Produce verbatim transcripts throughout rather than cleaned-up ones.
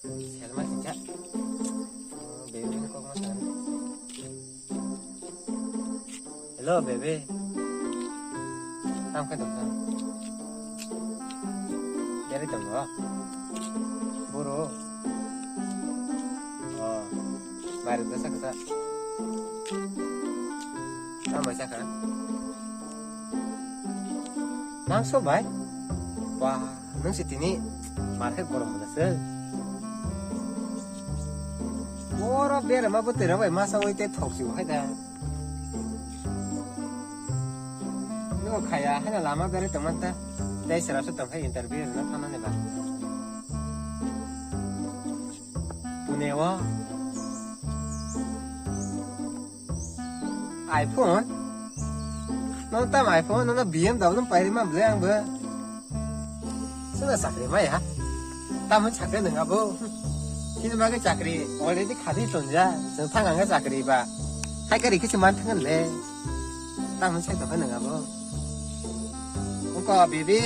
Selma singkha. Oh, baby ni kok ma sana. Hello, baby. Tamo khe tongkha? Beri tongo. Boro. Oh, mari dasa kata. Tamo saka. Mangso bai? Wah, nung si tini market gorom mona se. Oro bere ma bwtwi rok bai masa oi te thok si hai da. Nung khaya hai na lama bere tong ta. Dai sera su tong hai interview na thana ne ba. Pune o. iPhone? Nono tam iPhone, nono B M W pairi ma ble ang bo. Suna chakri ma ya? Tam chakri nang abo. Sini ma ke chakri already khadi tonja. Sung thang ang chakri ba. Hai kari kisi man thang le. Tam sai to nang abo. Ungko bibi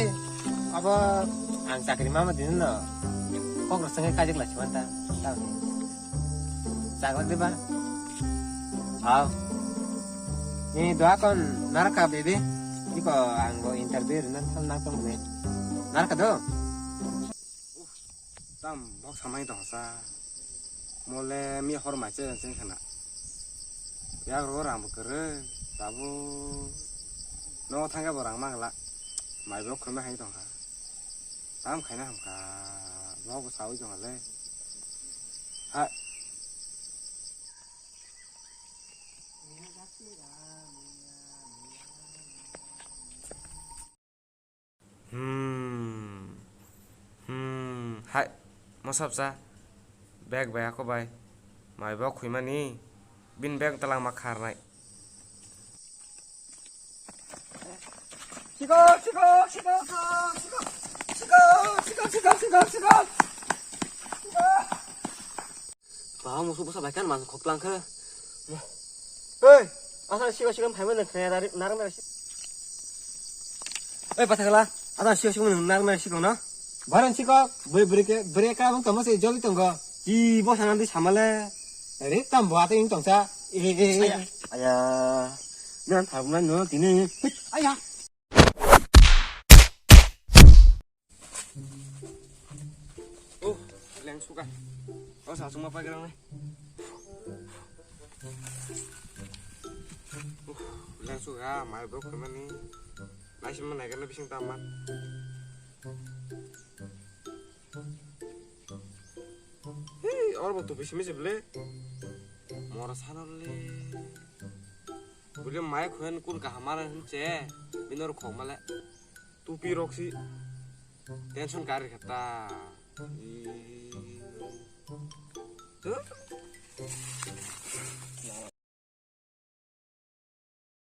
abo ang chakri ma ma din no. Kok roseng kajik la chimanta. Tam. Chakla diba? Aw. Ni doa kon narka bebe. Iko ang bo interview rina thal nang tong be. Narka do? Tam bok samai tong sa. Mole mi hor mai che jeng khana. Yak ro rang bo kere. Tabu. No thangga bo rang mangla. Mai bok khurma hai tong kha. Tam khaina ham kha. Bok sawi tong le. Ha. Hmm. Hmm. Hai. Mosapsa. Bag bai ako bai. Mai bo khuimani. Bin bag talang ma kharnai. Sikok, sikok, sikok, sikok. Sikok, sikok, sikok, sikok, sikok. Sikok. Ba, musu busa bai kan mas khok lang khe. Hei, asa sikok sikok phaima nang khaya dari narang dari. Oi, pathakla, asa sikok sikok nang narang dari sikok no. Baran sikok, beri beri ke, beri ka bang tamo se joli tonggo. Ji bo sanandi samale. Re tam bo ate ing tongsa. Eh, eh, eh. Aya. Aya. Nan thabna no tini. Aya. Oh, leng suka. Oh, sa suma pa gerang ne. Oh, leng suka, mai bro kemani. Nai sima nai kana bising taman. Hei, or bo tupi simi sibile. Mora sanole. Bule mai khuen kun kaham mara hinche. Binor khok male. Tupi rok si. Tension kari khata. Ih. Tuh.